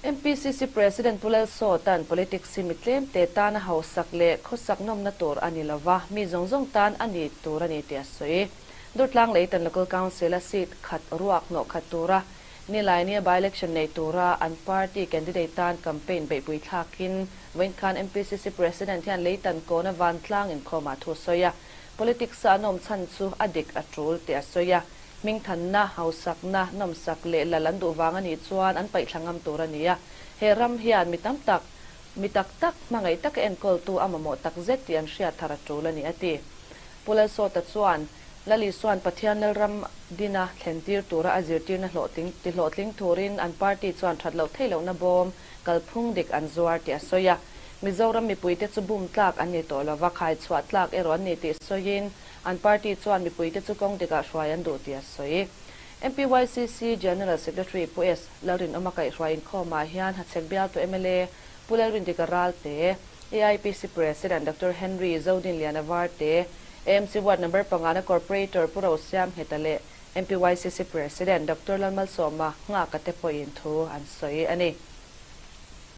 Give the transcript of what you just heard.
MPCC President Pu Lalsawta'n Politics hi mi tlemte tana hausak leh khawsak nawmna tur a ni lova, mi zawng zawng tan a ni tur a ni tih a sawi. Durtlang Leitan Local Council a seat khat ruak hnawh khat tura Nilaini a by-election nei tura an party candidate tan campaign beihpui thlakin vawiin khan MPCC President hian Leitan kawna vantlang inkhawmah thu a sawi a. Politics a an awm chhan chu a dik a tul tih a sawi a. Hmingthanna, hausakna, nawmsak leh lal an duh vang a nih chuan an paihthla ngam tur a ni a. He ram hian mi tam tak, mi tak tak, hmangaih taka enkawltu a mamawh tak zet tih an hriat thar a tul a ni, a ti. Pu Lalsawta chuan, Lal Isua'n Pathian Lalram dina thlentir tura a zirtirna hlawhtling tihlawhtling turin an party chuan that loh theih lohna bawm kalphung dik an zuar tih a sawi a. Mizoram mipuite chu bum tlak an ni tawh lova, khaichhuah tlak erawh an ni tih sawiin, An party chuan mipuite chu kawng dikah hruai an duh tih a sawi. MPYCC General Secretary Pu S. Lalrinawma kaihhruai inkhawmah hian Hachhek bialtu mla Pu Lalrindika Ralte, AIPC President Doctor Henry Zodinliana Varte, AMC Ward Number pangana Corporator Pu Rosiam Ngheta leh MPYCC President Doctor Lalmalsawma Nghaka te pawhin thu an sawi a ni.